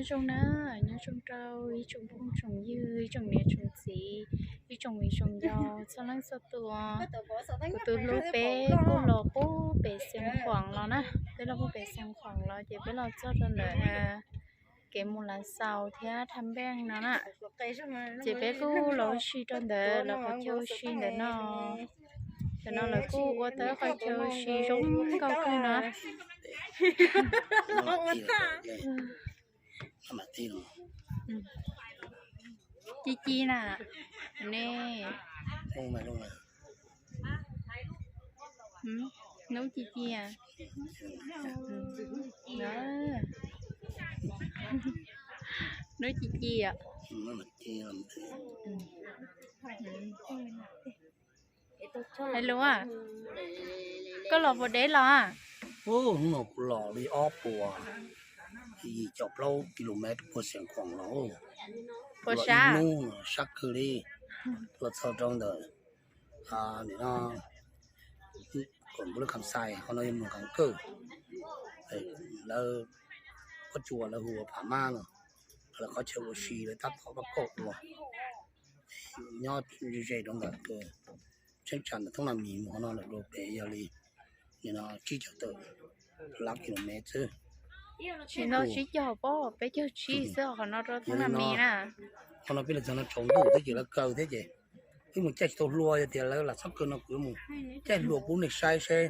Nyob zoo na, nyob zoo rau ib tsoom phooj tsoom ywg, ib tsoom niam tsoom txiv, ib tsoom viv tsoom ncaus txhua leej txhua tus. Kuv tus hlub peb kuj los pub pem Xeev Khuam los na, peb los pub pem Xeev Khuam los ces peb los txog rau ntawm kev mus Lav Xaus thiab Thaj Npeej no na. Ces peb kuj los ua si rau ntawd, lawv qhov chaw ua si ntawm no. Ntawm no lawv kuj ua tau qhov chaw ua si zoo nkauj kawg no. Ci ci na, ne, nub ci ci, nub ci ci. Hais lus, koj los puas deb los? Hnub no kuv los li ob puas yim caum plaub kilomev puag Xeev Khuam los. Puas sab? Hnub no sab kawg li. Los txog rau ntawm nim no kom npus lub Kham Xais, qhov no yog mus Kham Kawj. Lawv pob tsuas lawv hu ua Pham Mab no, lawv qhov chaw ua si lawv tab tom pab kauj ua. Nyob ze ze rau ntawm Cheeb Tsam ntawm Thoob Naj Mis mus qhov no lawm rau pem yog li nim no tsib caug tawm lab kilomev xwb. Tsis ntau, tsib caug pab peb caug tsib xwb, qhov no rau Thoob Naj Mis na. Qhov no peb los txog no tsaus ntuj thiab ces lawv kaw thiab ces wb mus caij tsis tau hlua, yog tias lawv lam txhob kaw no kuv yuav mus caij hlua pub nej saib seb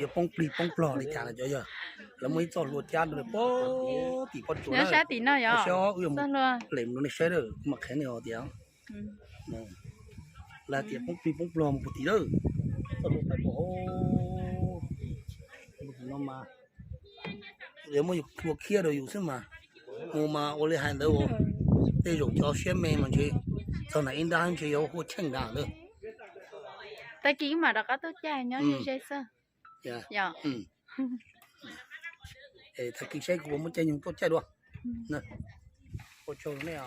yuav poob plig poob plog li cas na cov yog. Lawv muaj ib txoj hlua cab rau pem tim pob tsuas na, sab tim no yog, seb wb yuav mus lem rau nej saib na, kuv mam qhia nej os tias lawv tias poob plig poob plog mus puag tim lawm. Txoj hlua pais puag hauv no mas, yuav muab yus hlua khiab rau yus xwb mas. Mus mas ua li hais ntawd, tej zaum cov siab me mas ntshe txog nram ib nrab ntshe yuav huaj cheej nrad lawm. Tag kis wb mam rov qab tuaj caij nyob ze ze xwb. Tag kis saib kuv puas muaj caij nyoog tuaj caij dua. Ua tsaug nej.